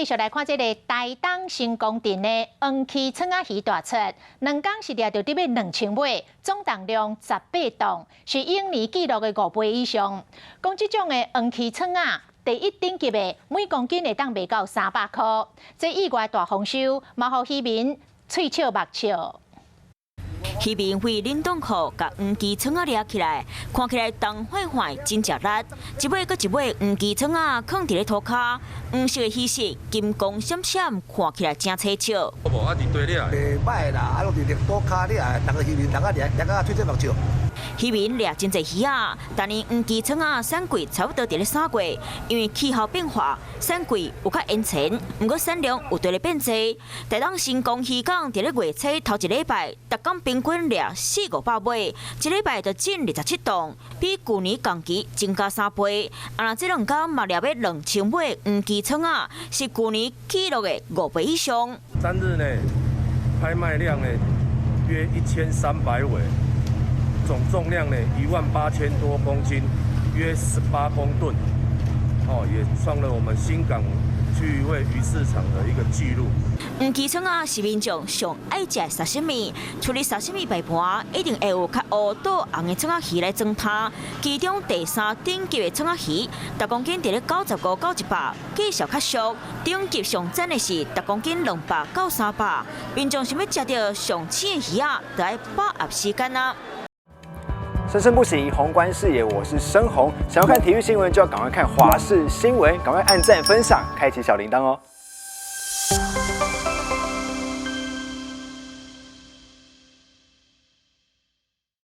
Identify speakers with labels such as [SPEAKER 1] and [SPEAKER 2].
[SPEAKER 1] 繼續來看這个台東成功鎮的黃鰭創仔魚大出，2工是掠著得欲2000尾，總重量18磅，是往年紀錄的5倍以上。講這種的黃鰭創仔，第一等級的每公斤會當賣到300箍，這意外大豐收，嘛予漁民喙笑目笑。
[SPEAKER 2] 漁民為冷凍庫共黃鰭創仔掠起來，看起來重晃晃，真食力。一尾閣一尾黃鰭創仔囥佇咧塗跤，黃色的魚翅金光閃閃，看起來真凄笑。
[SPEAKER 3] 無啊，佇地掠。
[SPEAKER 4] 袂䆀啦，啊，攏佇綠島跤掠，逐个漁民逐个掠，掠到喙舌目笑。
[SPEAKER 2] 漁民掠真濟魚仔，但是黃鰭創仔產季差不多佇咧3月，因為氣候變化，產季有較延前，毋過產量有佇咧變濟。台東成功漁港佇咧月初頭一禮拜，逐工平均掠四五百尾，一禮拜就進27噸，比舊年同期增加3倍。啊，若這2工嘛掠欲2000尾黃鰭創仔，是舊年紀錄的5倍以上。
[SPEAKER 3] 單日呢，拍賣量呢約1300尾。總重量呢18,000多公斤，約18公噸，哦，也創了我們新港區漁會魚市場的一個紀錄。
[SPEAKER 2] 黃鰭創仔是民眾上愛食的沙西米，除了沙西米擺盤，一定會有較烏倒紅的創仔魚來裝湯。其中第三等級的創仔魚，逐公斤佇咧95到100，價數較俗。頂級上讚的是逐公斤200到300。民眾想欲食著上鮮的魚仔，就愛把握時間啊！
[SPEAKER 5] 生生不息，宏觀視野，我是生宏。想要看體育新聞，就要趕快看華視新聞，趕快按讚分享，開啟小鈴鐺哦。